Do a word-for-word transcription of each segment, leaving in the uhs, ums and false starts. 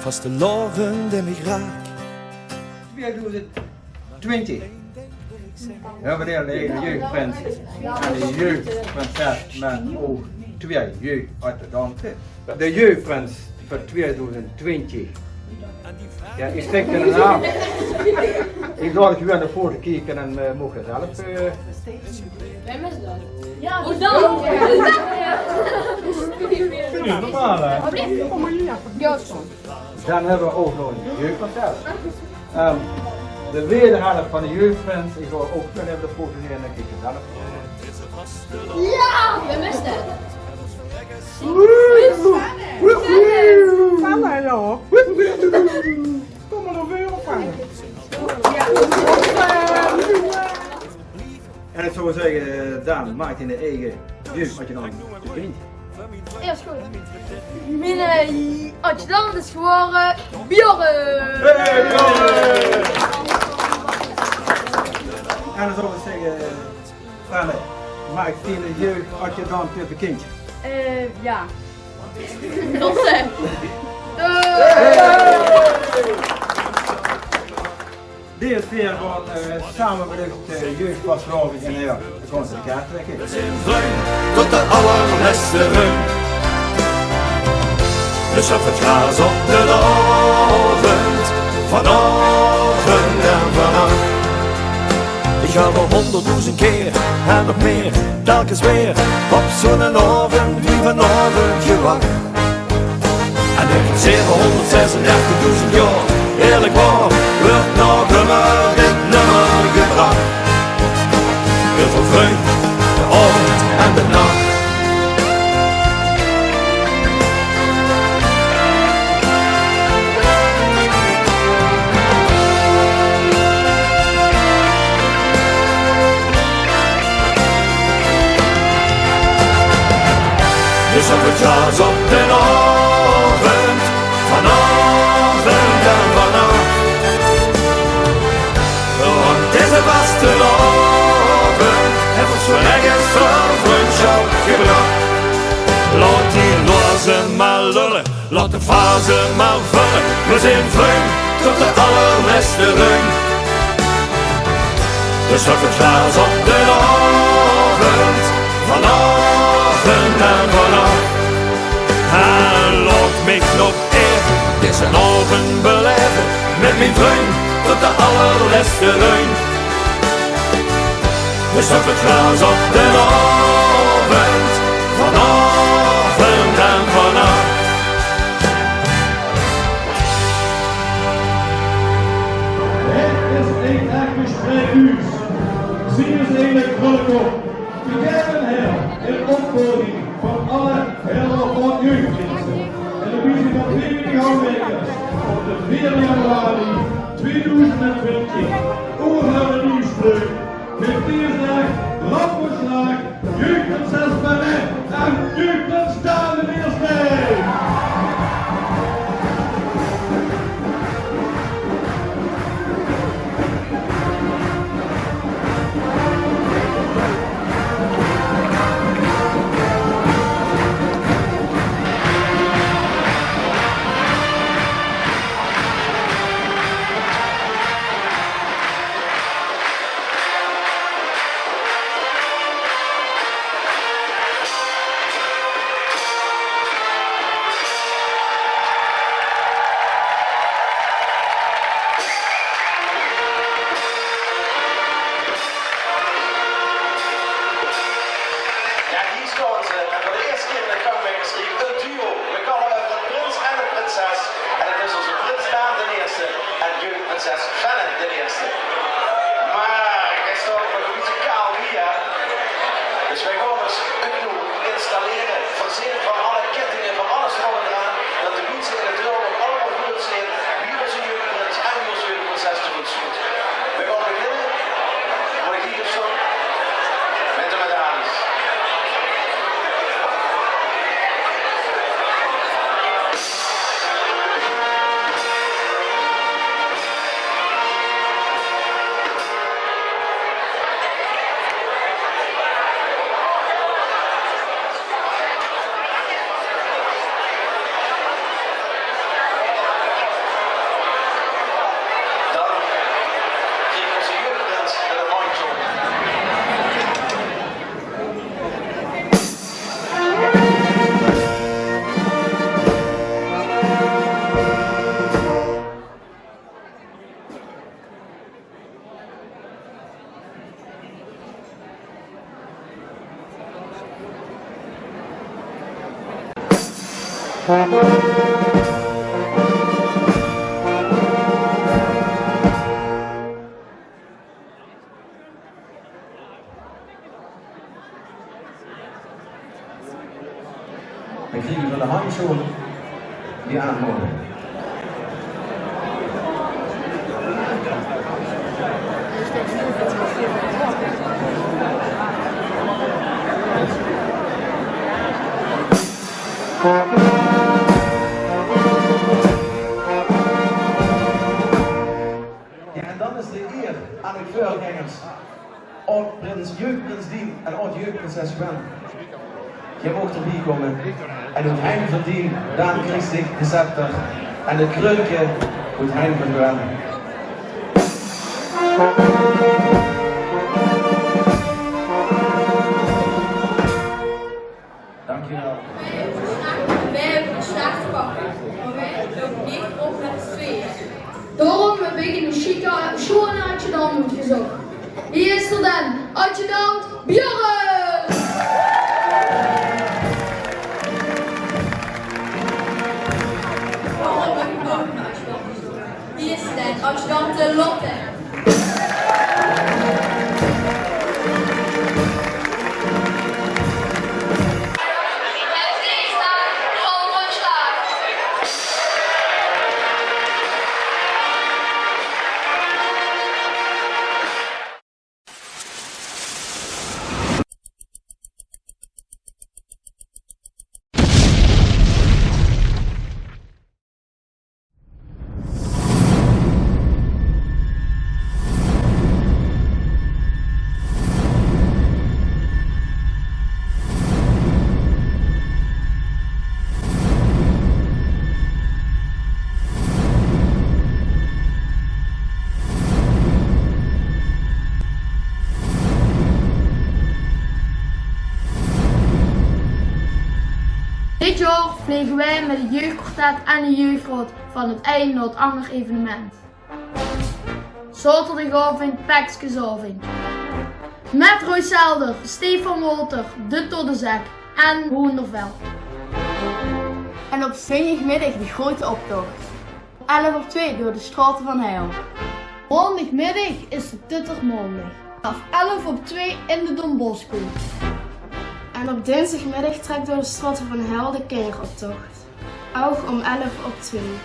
Vastelaovend in mich raak. Twiedoezend twintjig höbbe v'r de jeugprins en de jeugprinses, mer ouch twee jeugdadjudante. De jeugprins veur twiedoezend twintjig. Jao, ich trèk de naam. Ich laot 't gewoon de foto kieke en, eh, moog geer zelf, eh, Wem is dat? Jao, dat is normaal, hè? Jao, is good. Dan höbbe v'r ouch nog ein jeugdprins. Ehm, de wederhelf van de jeugdprins, ich wil ouch nog effe de foto zien en dan kiek ich zelf. Jao, wem is dat? Woehoe! Woehoe! Kom mer, dan weer op aan. En ich zou zègke, Daan, maak dien eige jeugdadjudant bekindj. Jao, is good. Mien, eh, adjudant is gewore Bjorn. Hey, Bjorn! En dan zou ich zègke, Franne, maak dien jeugdadjudant bekindj. Eh, jao. Dat, eh, Hey! Dit is weer gewoon, eh, same mit de, eh, jeugdvastelaovend in de, eh, de kóns de kaart trèkke. V'r zeen vrunj tot de allerlèste run. Dus sjop 't glaas op d'n aovend, vanaovend en vannach. Ich höb al hónderddoezend kier en nog mieë, telkes weer op zoe'n aovend wie vanaovend gewach. En euver zevenhónderdzesendertigdoezend jaor, eerlik waor, weurt nog ummer dit nummer gebrach. Euver vrunj, d'n aovend en de nach. Dus sjop 't glaas op d'n aovend, vanaovend en vannach. Want deze vastelaovend haet veur zoe weinig es vrundsjap gebrach. Laot die loze mer lulle, laot de vaze mer vulle, v'r zeen vrunj tot de allerlèste run. Dus sjop 't glaas op d'n aovend, vanaovend en vannach. En laot mich nog eve dezen aovend belaeve mit mien vrunj tot de allerlèste run. Dus sjop 't glaas op d'n aovend, vanaovend en vannach. Het is ein ech gesjprek oes. Zie is eine krullekop. Gegaeve haet in opvolging van alle Herder van Jeugdprinse en de muziek van Vereniging Houwmakers op de veerde januari tweedoezend twintig. Oer höbbe nuuj spreuk mit deze rap veur slaag, jeugdprinses Benne en jeugdprins Daan d'n Ierste. Jao, hie staon ze. En veur de ierste kier in de Kouwmekersrie, 't duo. Veer kalle 't de prins en de prinses. En 't is ózze prins Daan d'n Ierste en jeugdprinses Fenne d'n Ierste. Mer 't is toch nog e bietje kaal hie, hè? Dus veer gaon ós 't noe installere. Veurzeen van alle kettinge, van alles d'rop en d'raan, dat de miense in 't dörp ouch allemaol good zeen wie ózze jeugdprins en wie ózze jeugdprinses d'roet zuut. Veer gaon beginne, mót ich hie op staon? Mit de medailles. Dan kriege v'r de handsjoen die aankomme. Ja, en dan is de eer aan de veurgengers. Aod-prins, jeugprins Dien en aod-jeugprinses Gwen. Geer moogt d'rbie kómme. En oet henj van Dien, Daan krieg zich de scepter. En 't kreunke oet henj van Gwen. Dank uch wel. Veer höbbe 'n slaag te pakke, mer veer höbbe ouch nog neet op mit z'n tweeje. Daorum höb ich 'ne sjieke, sjoeane adjudant oetgezoch. Hie is 'r dan, adjudant Björn! Hie is 'r dan, adjudante Lotte. Dit jaor vlege weej mit 't jeugkwartet en de jeugdraod van 't ein nao 't anger evenement. Zaoterdigaovendj, pekskesavendj. Mit Roy Selder, Stefan Wolter, de Toddezek en Hoendervel. En op zóndigmiddig de groete optoch. Elf op twee door de straote van Heil. Maondigmiddig is de Tuttermaondig. Op elf op twee in de Don Bosco. En op dinsdigmiddig trèk door de straote van Heil de kinjeroptoch. Ouch óm elf op twee.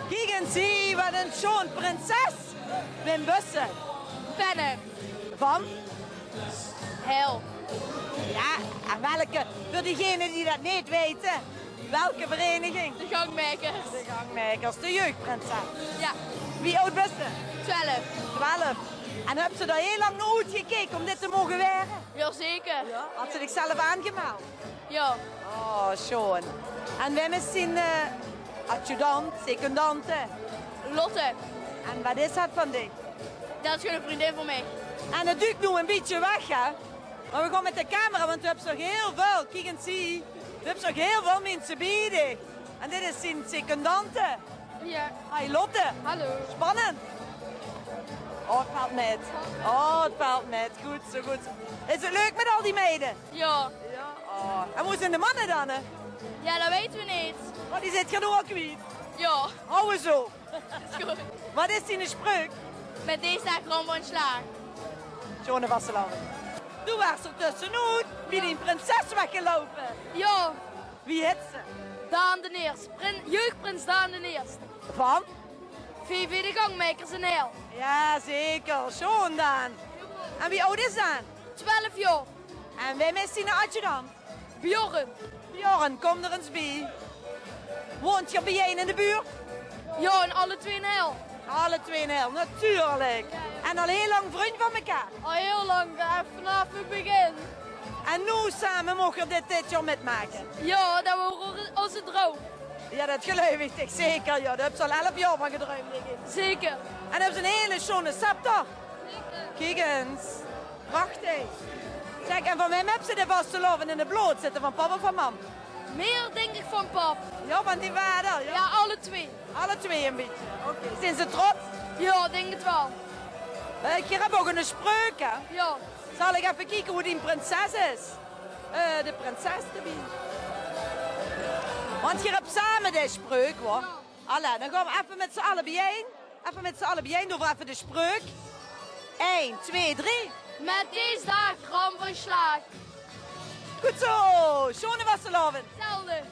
Kiek ins hie, wat ein sjoon prinses. Wem bös se? Fenne. Van? Heil. Ja, en welke, veur diegene die dat neet weite, welke vereiniging? De Gangmaekers. De Gangmaekers, de jeugprinses. Ja. Wie aod bös se? Twelf. Twelf. En höbs se dao hieël lang nao oetgekeke óm dit te moge waere? Jazeker. Ja? Hads se dich zelf aangemeld? Ja. Oh, sjoon. En wem is dien, eh, adjudant, secondante? Lotte. En wat is dat van dich? Dat is gewoon 'n vriendin van mich. En dat duuk noe 'n bietje weg, hè? Mer we gaon mit de camera, want we höbbe nog hieël väöl. Kiek ins hie. We höbbe nog hieël väöl minse bie dich. En dit is dien secondante. Ja. Hi Lotte. Hallo. Spannend. Oh, 't vèlt mit. Oh, 't vèlt mit. Good zoe, good zoe. Is 't leuk mit al die meide? Ja. Ja. Oh. En wo zeen de manne dan, hè? Ja, dat weite we neet. Oh, die zeet geer noe al kwiet? Ja. Hou we zoe. Is good. Wat is dien spreuk? Mit dees daag ram van slaag. Sjoon vastelaovend. Doe waars d'r tössenoet, bie dien prinses weggeloupe. Ja. Wie hits se? Daan d'n Ierste. Prin-, jeugprins Daan d'n Ierste. Van? V V de Gangmaekers in Heil. Ja, zeker. Sjoon, Daan. En wie aod is Daan? Twelf jaor. En wem is diene adjudant? Bjorn. Joren, kom d'r ins bie. Woont geer bie-ein in de buurt? Jao, in Alletwee-en-Hel. Alletwee-en-Hel, natuurlik. En al hiel lang vrunj van mekaar? Al hiel lang, eh, vanaaf 't begin. En noe same moog geer dit, dit jaor mitmake? Jao, det waor o-, ózze droum. Jao, det geluif ich dich zeker, jao. Dao höbs se al elf jaor van gedruimp, dink ich. Zeker. En höbs se ein hiel sjoon scepter? Zeker. Kiek ins. Prachtig. Zèk, en van wae höbs se de vastelaovend in 't blood zitte? Van pap of van mam? Mieër dink ich van pap. Jao, van dien vader, jao? Jao, alletwee. Alletwee ein bietje. Oké. Zeen ze trots? Jao, dink 't waal. Eh, geer höb ouch ein spreuk, hè? Jao. Zal ich effe kieke wie dien prinses is? Eh, de prinses d'rbie. Want geer höb same de spreuk, huur. Jao. Allee, dan gaon v'r effe mit z'n alle bie-ein. Effe mit z'n alle bie-ein, doon v'r effe de spreuk. Ein, twee, drie. Mit dees daag ram van slaag. Good zo, sjoon vastelaovend. Zelfde.